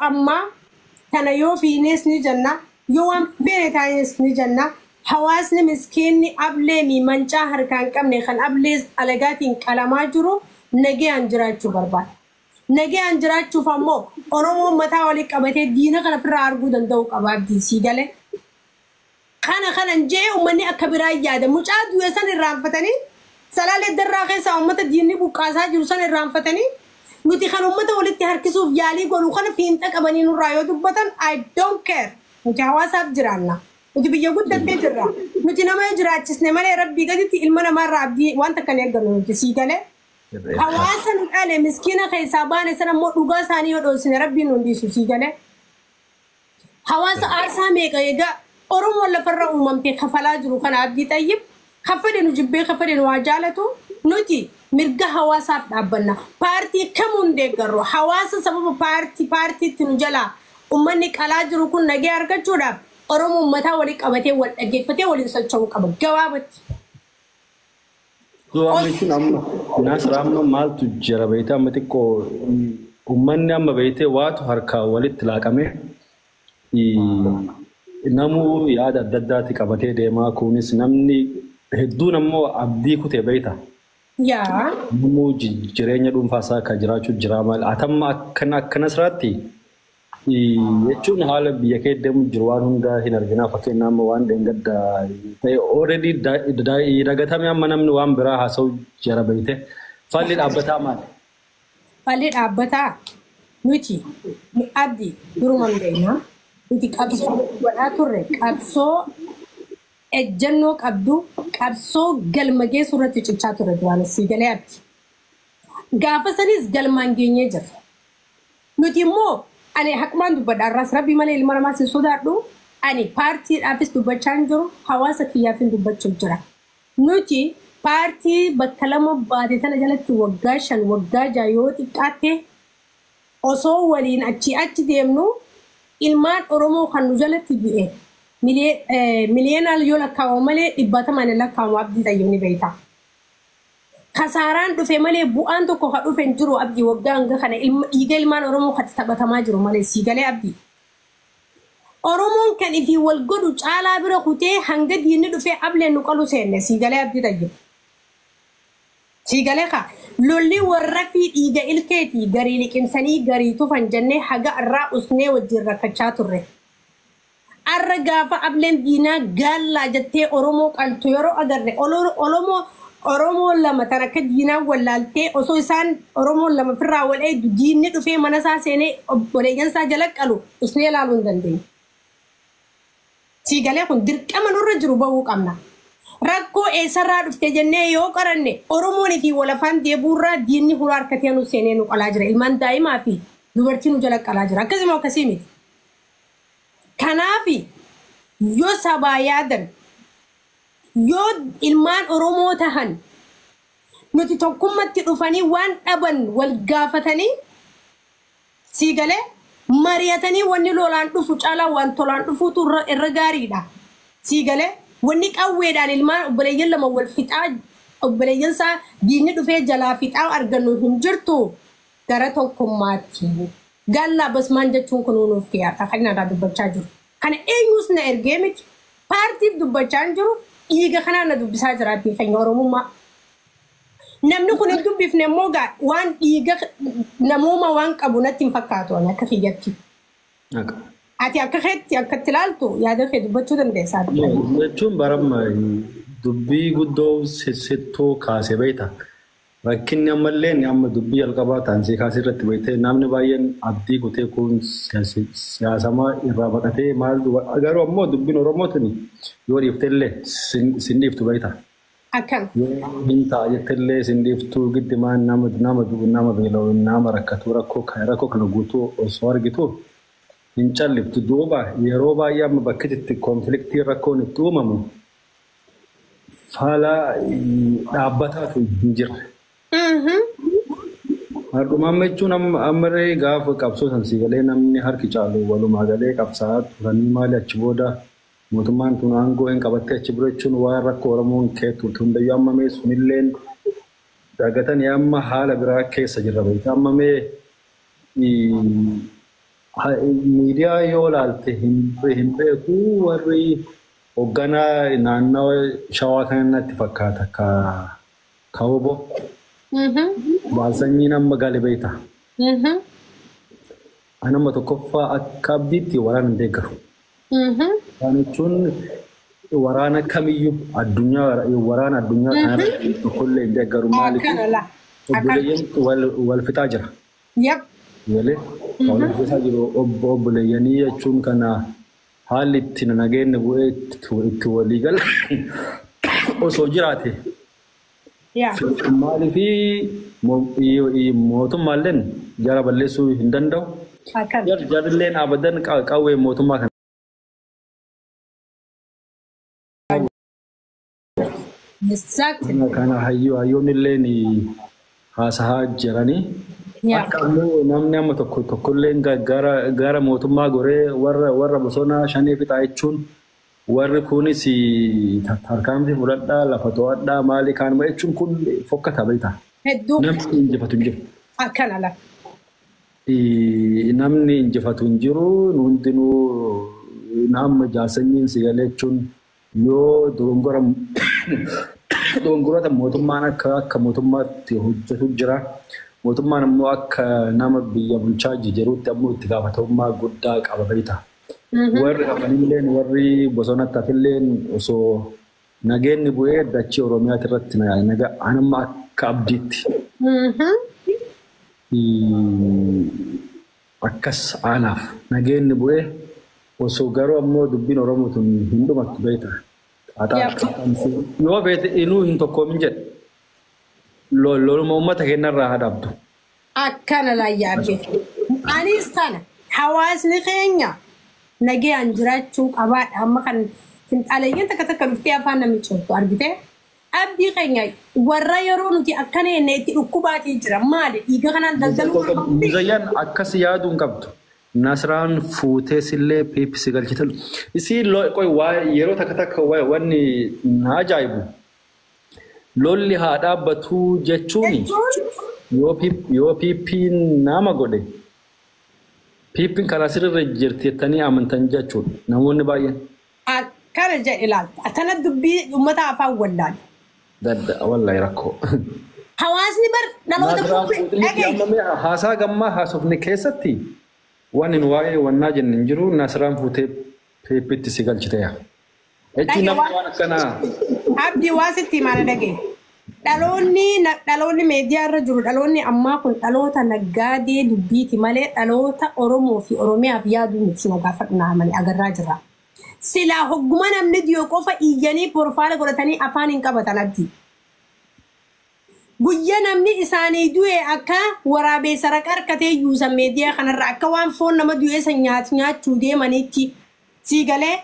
Ammaa kana yoo fiinees ni jenna, yoo waan feene taanes ni jenna. Hawaasni miskiinni ablee mi mancaa harkaa hin qabne kan ablee alagaatiin qalamaa jiru nagayaan jiraachuu barbaada. Nagayaan jiraachuuf ammoo Oromoon mataa walii qabatee diina kana ofirraa arguu danda'uu qaba, Abdii, sii galee. Kana kanan jee uummanni akka biraa yaada. Mucaa du'e san irraanfatanii, Salaalee Darraa keessaa uummata diinni buqqaasaa jiru san irraanfatanii, nuti kan uummata walitti harkisuuf yaalii godhu kana fiinxa qabanii nurraa yoo dubbatan, I don't care. Nuti hawaasaaf jiraanna. Nuti biyya guddattee jirra. Nuti nama yoo jiraachisne malee Rabbii gaditti ilma namaarraa abdii wanta kan eeggannu nuti, sii galee. Hawaasa nu dhale miskiina keessaa baane sana immoo dhugaa isaanii yoo dhoosine Rabbiin nu dhiisu, sii galee. Hawaasa aarsaa meeqa egaa Oromoon lafarra uumamtee kafalaa jiru kana, Abdii Xayyib, kaffade nu jibbee kaffade nu haa jaalatu, nuti mirga hawaasaaf dhaabbanna. Paartii kamuu hin deeggarru. Hawaasa sababa paartii paartiitti nu jalaa uummanni qalaa jiru kun nagee argachuudhaaf Oromoon mataa walii qabatee wal dhaggeeffatee waliin socho'uu qaba. Gabaabatti. Amma jechuun amma Nasra, amma maaltu jira beektaa? Amma xiqqoo uummanni amma beektee waatu harkaa walitti laaqamee namuu yaada adda addaatti qabatee deemaa, kunis namni hedduun ammoo abdii kutee beekta. Namuu jireenya dhuunfaa isaa akka jiraachuu jira maal atamma akkana akka Nasraatti jechuun haala biyya kee deemu jiru waan hundaa hin arginaa. Fakkeenyaaf amma waan dheengadda ta'e already dagatame, amma namni waan biraa haasa'u jira beekte. Falli dhaabbataa maali? Falli dhaabbataa nuti, Abdi, duruma hin beekna. Nuti qabsoo godhaa turre, qabsoo ejjennoo qabdu, qabsoo galma geessu irratti cichaa turre duraan, sii galee, Abdi. Gaafa sanis galmaan geenyee jirra. Nuti immoo ani haqumaan dubbadha, irraas Rabbii malee ilma namaas hin sodaadhu. Ani paartiidhaafis dubbachaa hin jiru, hawaasa kiyyaaf hin dubbachuuf jira. Nuti paartii bakka lama baate tana jalatti waggaa 5, waggaa 6 yoo xiqqaatte osoo waliin achii achi deemnu, ilmaan Oromoo kan nu jalatti du'e miliyeenaan yoo lakkaa'amu malee dhibbaatamaan hin lakkaa'amu, Abdii Xayyibni beekta. Kasaaraan dhufe malee bu'aan tokko ka dhufe hin jiru, Abdii, waggaa hanga kana dhiiga ilmaan Oromoo kan taphatamaa jiru malee, sii galee, Abdii. Oromoon kan ifii wal godhu caalaa bira kutee hanga diinni dhufee ableen nu qalu seenne, sii galee, Abdii Xayyib. Sii galee kaa lolli warra fi dhiiga ilkeetii garii liqimsanii garii tufan jennee haga irraa usnee wajjin rakkachaa turre. Arra gaafa ableen diinaa gaallaa jettee Oromoo qaltu yeroo agarre, Oromoo lama tan akka diinaa wallaaltee osoo isaan Oromoon lama firraa wal eegdu diinni dhufee mana isaa seenee obboleeyyan isaa jala qalu usnee ilaaluu hin dandeenye. Sii galee, kun dirqama nurra jiru bahuu qabna. Rakkoo eessarraa dhufte jennee yoo qoranne, Oromoon fi walafaan deebuurraa diinni hulaa harkatee nu seenee nu qalaa jira. Ilmaan daa'imaa fi dubartii nu jala qalaa jira. Akkasuma akkasii miti. Kanaaf yoo sabaa yaadan, yoo ilmaan Oromoo tahan, nuti tokkummatti dhufanii waan dhaban wal gaafatanii, sii galee, mari'atanii wanni lolaan dhufu caalaa waan tolaan dhufuutu irra gaariidha. Sii galee, wanni qawweedhaan ilmaan obboleeyyan lama wal fixaa, obboleeyyan isaa diinni dhufee jalaa fixaa argannu hin jirtu gara tokkummaatti. Gaallaa basmaan jechuun kun nuuf kiyaadha kan irraa dubbachaa jiru. Kana eenyus na ergee miti. Paartiif dubbachaa hin jiru. Dhiiga kanaan na dubbisaa jira, abdii keenya Oromummaa. Namni kun hin dubbifne immoo gaa waan dhiiga namooma waan qabu natti hin fakkaatu ani akka kiyyatti. Ati akka keetti akka itti ilaaltu yaada kee dubbachuu dandeessaa. Jechuun baramma dubbii guddoo sittuu kaase beekta. Rakkinni ammallee inni amma dubbii jalqabaa ta'an si kaasee irratti beektee, namni baay'een abdii kutee, kun siyaasamaa irraa baqatee maal, garuu ammoo dubbiin Oromootiin yoo dhiiftellee sin dhiiftu beekta. Akkam. Yoo hin ta'a jettellee sin dhiiftu, giddimaan nama nama du'u, nama beela'u, nama rakkatu, rakkoo kana guutuu osoo argitu hin calliftu. Duuba yeroo baay'ee amma bakki itti conflictii rakkoon itti uumamu faala dhaabbataatu hin jirre. Har'uma amma jechuun ammallee gaafa qabsoo san si galee namni harki caalu walumaa galee qabsaa'aa turanii maali, achi booda mootummaan tun aangoo hin qabattee, achi bira jechuun waan rakkoo Oromoon keettu hundayyuu amma mee sunilleen dagatanii amma haala biraa keessa jirra beekta. Amma mee Miidiyaa yoo ilaalte hin beeku warri hoogganaa naannawa Shawaa kanatti fakkaata ka Kawobo. Baalsanyiin amma gale beekta. Anama tokkoffaa akka abdiitti waraana hin deeggaru. Kana jechuun waraana kamiyyuu addunyaa waraana addunyaa kanarratti tokkollee hin deeggaru maaliif obboleeyyan wal fixaa jira. Malee wal fixaa jiru obboleeyyanii jechuun kana haalli itti nageenyi bu'ee itti walii gala osoo jiraate. Maaliif mootummaalleen jara balleessuu hin danda'u. Jarrilleen abadan qawwee mootummaa kana. Kana hayyoonni illee haasahaa jiranii. Akka ammoo namni amma tokko tokkollee gara mootummaa goree warra bosonaa shanee fixaa jechuun warri kunis tarkaanfii fudhadhaa lafa to'adhaa maali kaanuma jechuun kun fokkataa beektaa. Namni injifatu hin jiru. Akkana lafa. Namni injifatu hin jiru hundinuu nama jaarsanyiin si galee jechuun yoo dogongorota mootummaan akka mootummaatti hojjetu jira. Mootummaan immoo akka nama biyya bulchaa jirutti ammoo itti gaafatamummaa guddaa qaba beektaa. Warri hafanilleen warri bosonatti hafilleen osoo nageenyi bu'ee dachee Oromiyaati irratti nagaa anamma akka abdiitti. Akkas aanaaf nageenyi bu'ee osoo garuu ammoo dubbiin Oromoo tun hin dhumattu beektaa. Yoo feete inuu hin tokkoomin jedhe. Loluma uummata keenyarraa haa dhaabdu. Akkana laayyaa Anis kana hawaasni keenya nagayaan jiraachuu qabaadha. Amma kan finxaaleeyyiin takka takka dhuftee afaan namni cimtu argite. Abdii keenya warra yeroo nuti akkana jennee itti dhukkubaatii jira. Maali dhiiga kanaan daldaluu Muzayyaan akkas yaaduu hin qabdu. Nasraan fuutee sillee peepsi galchite. Isii yeroo takka takka wanni na ajaa'ibu. Lolli haa dhaabbatu jechuun yoo piippiin nama godhe piippiin karaa sirriirra jirti jettanii amantan jechuudha namoonni baay'een. Akkana jedhe ilaalta. Tana dubbii uummata afaan wallaale. Dadda wallahi rakkoo. Hawaasni bar dhaloota haasaa gammaa haasofne keessatti waan hin waa'ee wannaa jenne hin jiru Nasraan fuutee piippitti si galchiteera. Jechuun namni waan akkanaa. Abdii waa sitti himaa dhagee. Dhaloonni miidiyaa irra jiru dhaloonni ammaa kun dhaloota naggaadee dubbiiti malee dhaloota Oromoo fi Oromiyaaf yaaduu miti na gaafadhu na amane agarraa jirra. Silaa hogguma namni diyoo qofa iyyanii porfaala godhatanii afaan hin qabatan abdii. Guyyaa namni isaanii du'e akka waraabessa raqa harkatee yuusan miidiyaa kanarra akka waan foon nama du'e san nyaachuu deemanitti sii galee.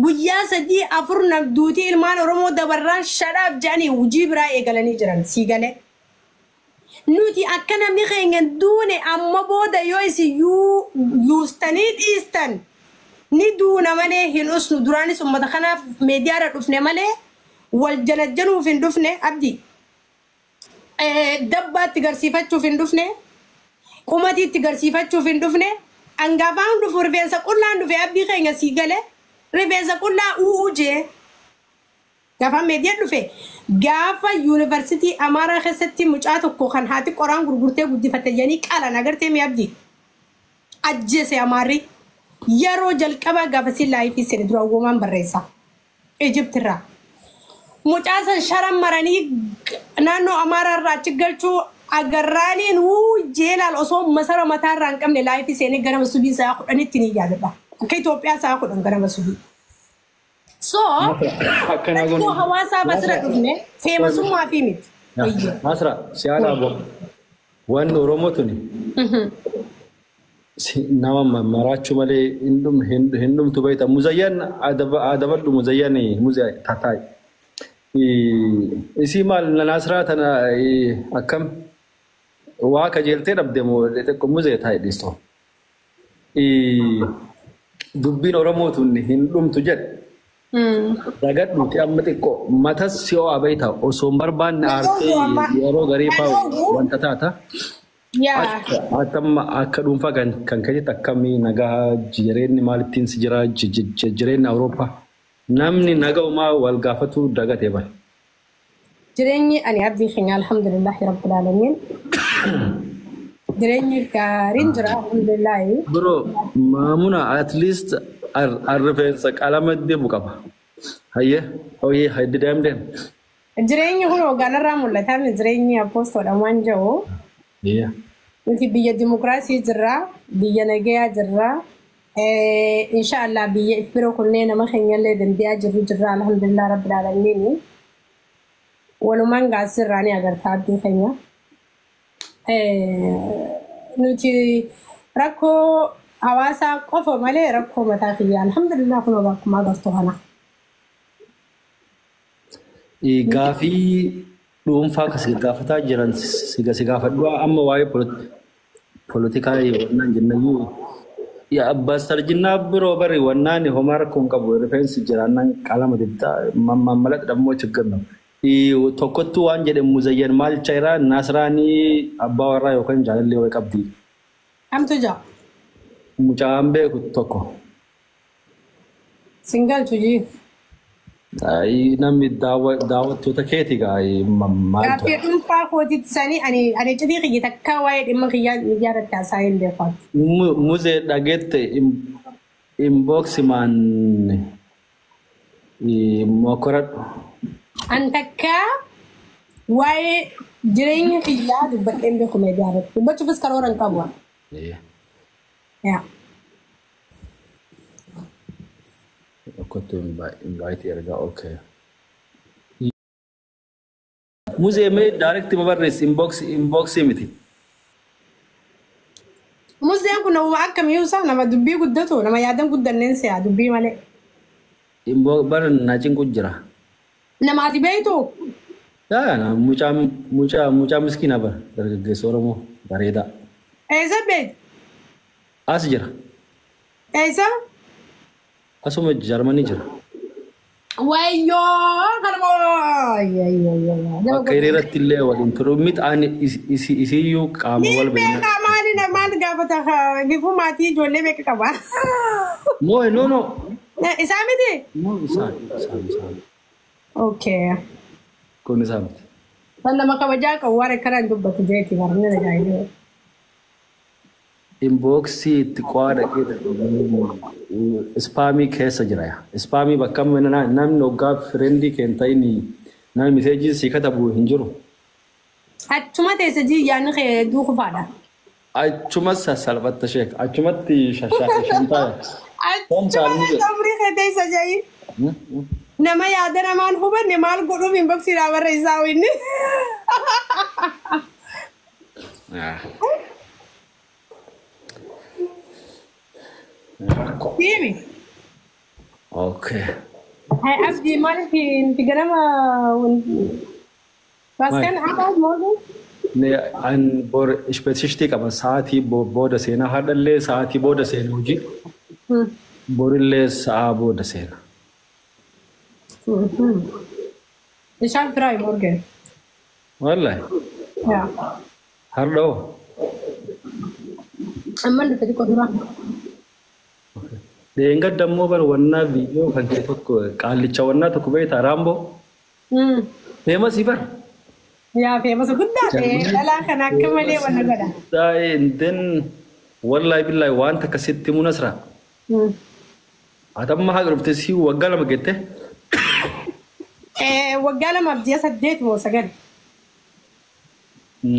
Guyyaa 3 4 duutii ilmaan Oromoo dabarraan shadhaaf jedhanii hojii biraa eegalanii jiran sii galee. Nuti akka namni keenya duune amma booda yoo isin yuustanii dhiistan ni duuna malee hin usnu duraanis uummata kanaaf miidiyaarra dhufne malee wal jalajjanuuf hin dhufne abdii. Dabbaatti garsiifachuuf hin dhufne qumatiitti garsiifachuuf hin dhufne hangaafaan dhufu rifeensa qullaan dhufe abdii keenya sii galee. Rifeensa qullaa u'uu jee gaafa miidiyaa dhufe gaafa yuunivarsiitii Amaaraa keessatti mucaa tokko kan haati qoraan gurgurtee guddifatte jedhanii qalan agartee mi abdii ajjeese Amaarri yeroo jalqabaa gaafa si laayifii seene dura uumamaan barreessa Ijiptirraa. Mucaa san sharan maranii naannoo Amaaraa irraa achi galchuu agarraaniin wuu jeelaal osoo masara mataarraa hin qabne laayifii seenee gara subii sa'a 10tti ni yaadadha. Akka Itoophiyaa sa'a 10 gara subii. So, rakkoo hawaasaaf asirra dhufne feemasummaa fi miti. Nasra, si haadha abbo. Wanni Oromoo tuni nama maraachuu malee hin dhumtu beekta. Muzayyaan adabadhu muzayyaan tataa'i. Isii maal Nasraa tana akkam waa kajeeltee dhabde moo xiqqoo muzee taa'e dhiistoo. Dubbiin Oromoo tun hin dhumtu jedhe. Dagadhuuti amma xiqqoo matas si ho'a beekta osoo hin barbaanne aartee yeroo garii fa'aa wanta taata. Yaa. Akka akka dhuunfaa kan keessatti akkamii nagaa jireenyi maalittiin si jira jireenyi Awurooppaa namni nagaumaa wal gaafatu dagatee bara. Jireenyi ani abdii keenya alhamdulillahi rabbil alamin. Jireenyi gaariin jira alhamdulillahi. Bro, maamuna at least rifeensa qalama deemu qaba. Hayyee, hooyee, haydi deem deem. Jireenyi kun hoggaanarraa mul'ata jireenyi appostoodha waan jiru. Nuti biyya dimokiraasii jirra, biyya nagayaa jirra. Inshaallah biyya if bira kunneen nama keenyallee dandeeyaa jirru jirra alhamdulillah rabbil alamin. Walumaan gaasirraa ni agarta abdii keenya. Nuti rakkoo hawaasaa qofa malee rakkoo mataa kiyyaa alhamdulillah kun akkuma agartu kana. Gaafii dhuunfaa kas gaafataa jiran si gaafadhu amma waa'ee poolitikaa wannaan jennayyuu Bastarjinnaa biroo bari wannaan homaa rakkoo hin qabu rifeensi jiraannaan qalama dibtaa mallaqa dammoo ችግር ነው. Tokkottuu waan jedhe Muzayyan maal jechaa Nasraanii abbaa warraa yookaan jaalallee wayii qabdi. Kamtu jira? Mucaan beeku tokko. Singalchu jii. Namni daawwattoota keeti gaa maal Gaaffii dhuunfaa kootiitti sanii ani cidii kiyya takka waa'ee dhimma kiyyaa miidiyaa irratti haasa'ee hin beeku. Muzee dhageette inboximaan mokoradhu. An takka waa'ee jireenya kiyyaa dubbadhee hin beeku miidiyaa irratti. Dubbachuufis karoora hin qabu. Yaa. Tokkottu invite ergaa okay. Muzee mee direct ma barreessi inbox miti. Muzeen kun nama akkamii isaa nama dubbii guddatu nama yaadan guddanneen si'a dubbii malee. Inbox bara na cinqu jira. Nama ati beektu? Yaa mucaa mucaa mucaa miskiina bara dargaggeessa Oromoo bareedaa. Eessa beektu? As jira. Eessa? Asuma Jarmanii jira. Wayyoo kanuma. Bakka hiriiratti illee waliin turu miti ani isiyyuu qaama wal beekna. Beekaa maali maal gaafata gifuu maatii ijoollee beeka qaba. Moo no no. Isaa miti? Moo isaan isaan isaan. Okay. Kun isaa miti. Kan nama kabajaa qabu waan akkanaan dubbatu jeeti barnee tajaajila. Inboxii itti qo'aa dhaqee spamii keessa jira. Spamii bakka namni hoggaa friendii keen ta'in namni messagii si katabu hin jiru. Achuma teessa yaadni kee hedduu kufaadha. Achuma salphatta sheek achumatti shashantaa. Achuma umrii kee teessa jee. Nama yaada namaan hubanne maal godhuuf inboxiidhaa barreessaa inni. Deemi. Okay. Hai Abdi maaliif nuti ganama Waskan haadha morgen? Ne an bor Spätschichtii qaba sa'aatii booda seenaa haadhallee sa'aatii booda seena hojii. Borillee sa'a booda seena. Bishaan firaa morgen. Wallahi. Ja. Har'a hoo? Amman dhufe xiqqoo dura. Dheengadda immoo bara wannaa viidiyoo kan kee tokko qaallicha wannaa tokko beektaa Raamboo. Famous bara. Yaa famous guddaa ta'e dhalaa kana akka malee wanna godha. Then wallahi billahi waan takka sitti himu Nasra. Ati amma haqa dhufte si waggaa 2 geette. Waggaa 2 fi ji'a 8 moo 9.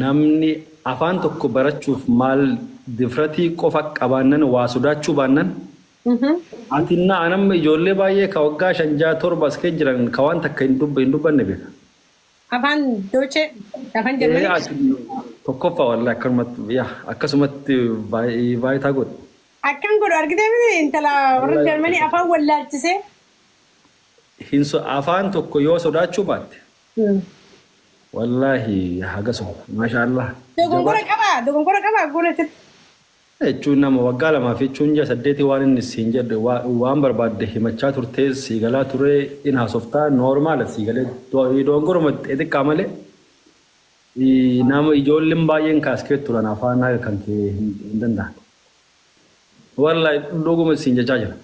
Namni afaan tokko barachuuf maal difratii qofa qabaannan waa sodaachuu baannan. Ati na anamma ijoollee baay'ee ka waggaa 5 6 7 as keessa jiran ka waan takka hin dubbanne beeka. Afaan Deutsche afaan Jarmanii. Tokkoffaa wallahi akkanumatti yaa akkasumatti vaayitaa godhe. Akkan godhu argitee miti intala warra Jarmanii afaan wallaalchisee. Afaan tokko yoo sodaachuu baatte. Wallahi hagasuma maashaallah. Dogongora qabaa dogongora qabaa goona achitti. Jechuun nama waggaa 2 fi jechuun ji'a 8 waan inni siin jedhe waan barbaadde himachaa turtee sii galaa ture in haasoftaa normaala sii galee dogongoruma xixiqqaa malee. Nama ijoolleen baay'een kaaskee turan afaan haga kan kee hin danda'an. Wallahi, dhuguma siin jechaa jira.